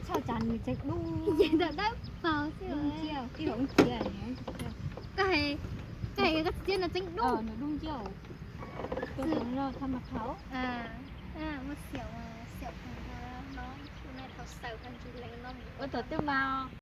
Txhob cas nws tseem dub. Ces ntawm dawb paug xwb. Dub nciab, tib los dub nciab. Koj hais, koj hais koj txiv no tseem dub. Nws dub nciab. Tus no tha mas thaum. Muaj xiam, xiam no, no, tus no thaum xaws tau ntsis lees no. Ua thaum twg mas